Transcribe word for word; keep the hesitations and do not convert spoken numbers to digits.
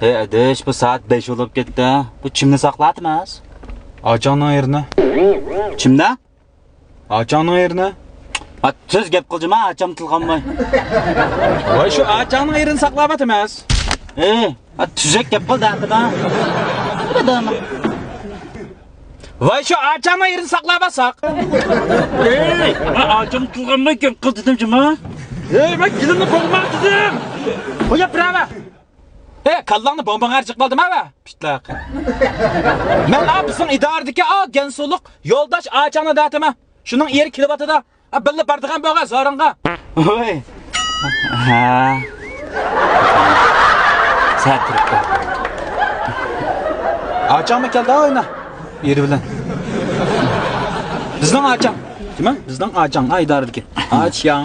ئەي ئەدىش، بۇ سائەت بەش بولۇپ كەتتى. بۇ چىمنى ساقلاۋاتىمىز. ئاچاڭنىڭ يېرىنى. چىمنى؟ ئاچاڭنىڭ يېرىنى. ھە، تېز گەپ قىلجىما، ئاچام تىلغانماي. ۋاي، شۇ ئاچاڭنىڭ يېرىنى ساقلاۋاتىمىز. ئەي، ھە، تۈزەك گەپ قىل دەتىما. ۋاي، شۇ ئاچاڭنىڭ يېرىنى ساقلاۋاتساق. ئەي، مەن ئاچام تىلغانماي گەپ قىل دېدىم جىما. ئەي، مەن گېلىمنى بولماق دېدىم. قويۇپ بېرەمە. ئەي، كاللاڭنى بومباڭغا جىقلادىم ھە، پىتلاق. مەن ئا بىزنىڭ ئىدارىدىكى ئا گەنسۇلۇق يولداش ئاچاڭنى دەتىمەن. شۇنىڭ ئېرى كېلىۋاتىدۇ. ئا، بىللە بارىدىغان بولغان زورۇڭغا. ۋاي. ھە. سەت تۇرۇپتۇ. ئاچاڭمۇ كەلدى ئوينا. ئېرى بىلەن. بىزنىڭ ئاچاڭ. كىم؟ بىزنىڭ ئاچاڭ، ئا، ئىدارىدىكى. ئاچاڭ.